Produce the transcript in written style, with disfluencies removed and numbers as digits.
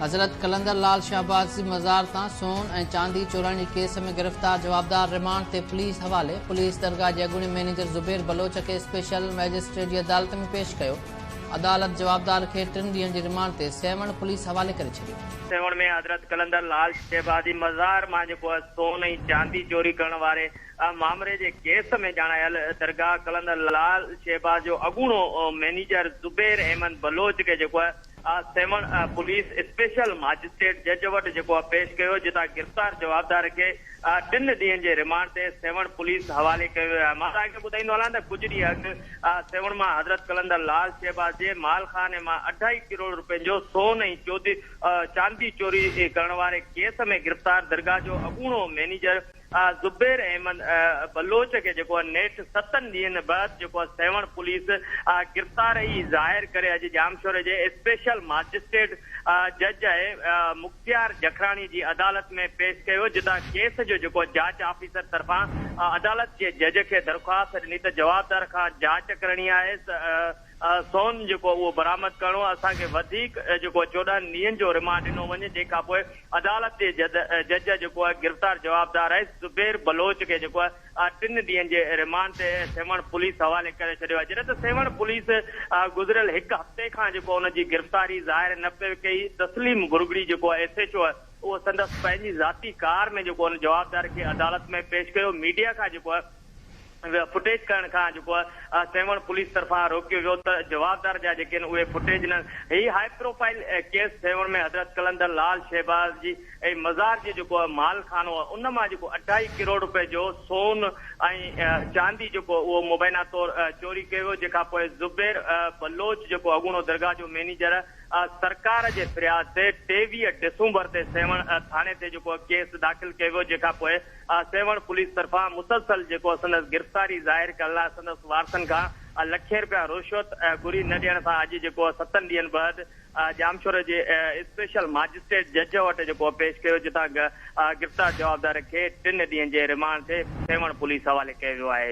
حضرت قلندر لال شهباز جي مزار تان سون ۽ چاندي چورائڻ جي ڪيس ۾ گرفتار جوابدار رمانڊ تي پوليس حوالي، پوليس درگاهه جي اڳوڻي مئنيجر زبير بلوچ کي اسپيشل مئجسٽريٽ جي عدالت ۾ پيش ڪيو، عدالت جوابدار کي ٽن ڏينهن جي رمانڊ تي سيوهڻ پوليس حوالي ڪري ڇڏيو. سيوهڻ ۾ حضرت قلندر لال شهباز جي مزار مان جيڪو سون ۽ چاندي چوري ڪرڻ واري مامري جي ڪيس ۾ ڄاڻايل درگاهه قلندر لال شهباز جو اڳوڻو مئنيجر زبير احمد بلوچ کي جيڪو سيوهڻ پوليس اسپيشل ماجسٽريٽ جج وٽ جيڪو پيش ڪيو جتان گرفتار جوابدار کي ٽن ڏينهن جي رمانڊ تي سيوهڻ پوليس حوالي ڪيو ويو آهي. مان توهان کي ٻڌائيندو هلان ته ڪجهه ڏينهن اڳ سيوهڻ مان حضرت قلندر لال شهباز جي مال خاني مان اڍائي ڪروڙ روپين جو سون ۽ چاندي چوري ڪرڻ واري ڪيس ۾ گرفتار درگاهه جو اڳوڻو مئنيجر زبير احمد بلوچ کي جيڪو نيٺ ستن ڏينهن بعد جيڪو سيوهڻ پوليس گرفتاري ظاهر ڪري اڄ ڄامشوري جي اسپيشل ماجسٽريٽ جج مختيار جکراڻي جي عدالت ۾ پيش ڪيو جتان ڪيس جو جيڪو جاچ آفيسر طرفان عدالت جي جج کي درخواست ڏني ته جوابدار کان جاچ ڪرڻي آهي سون جيڪو اهو برآمد ڪرڻو آهي اسان کي وڌيڪ جيڪو 14 ڏينهن جو رمانڊ ڏنو وڃي جنهن کان پوء عدالت جي جج جيڪو آهي گرفتار جوابدار آهي زبير بلوچ کي جيڪو آهي ٽن ڏينهن جي رمانڊ تي سيوهڻ پوليس حوالي ڪري ڇڏيو آهي جڏهن ته سيوهڻ پوليس گذريل هڪ هفتي کان جيڪو ان جي گرفتاري ظاهر نه پئي ڪئي تسليم گرگڙي جيڪو آهي ايس ايڇ او آهي اهو سندس پنهنجي ذاتي ڪار ۾ جيڪو ان جوابدار کي عدالت ۾ پيش ڪيو ميڊيا کان جيڪو آهي فوٽيج ڪرڻ کان جيڪو آهي سيوهڻ پوليس طرفان روڪيو ويو ته جوابدار جا جيڪي آهن اهي فوٽيج نه هي هاء پروفائيل ڪيس سيوهڻ ۾ حضرت قلندر لال شهباز جي ۽ مزار جي جيڪو آهي مال خانو آهي ان مان جيڪو اڍائي ڪروڙ روپيه جو سون ۽ چاندي جيڪو اهو مبينا طور چوري ڪيو ويو جنهن کان پوء زبير بلوچ جيڪو اڳوڻو درگاهه جو مئنيجر سرڪار جي فرياد تي 23 ڊسمبر تي سيوهڻ ٿاڻي تي جيڪو ڪيس داخل ڪيو ويو جنهن کان پوء سيوهڻ پوليس طرفان مسلسل جيڪو سندس گرفتاري ظاهر ڪرڻ لاء سندس وارثن کان لکين رپيا رشوت گهري نه ڏيڻ سان اڄ جيڪو ستن ڏينهن بعد ڄامشوري جي اسپيشل ماجسٽريٽ جج وٽ جيڪو پيش ڪيو جتان گرفتار جوابدار کي ٽن ڏينهن جي رمانڊ تي سيوهڻ پوليس حوالي ڪيو ويو آهي.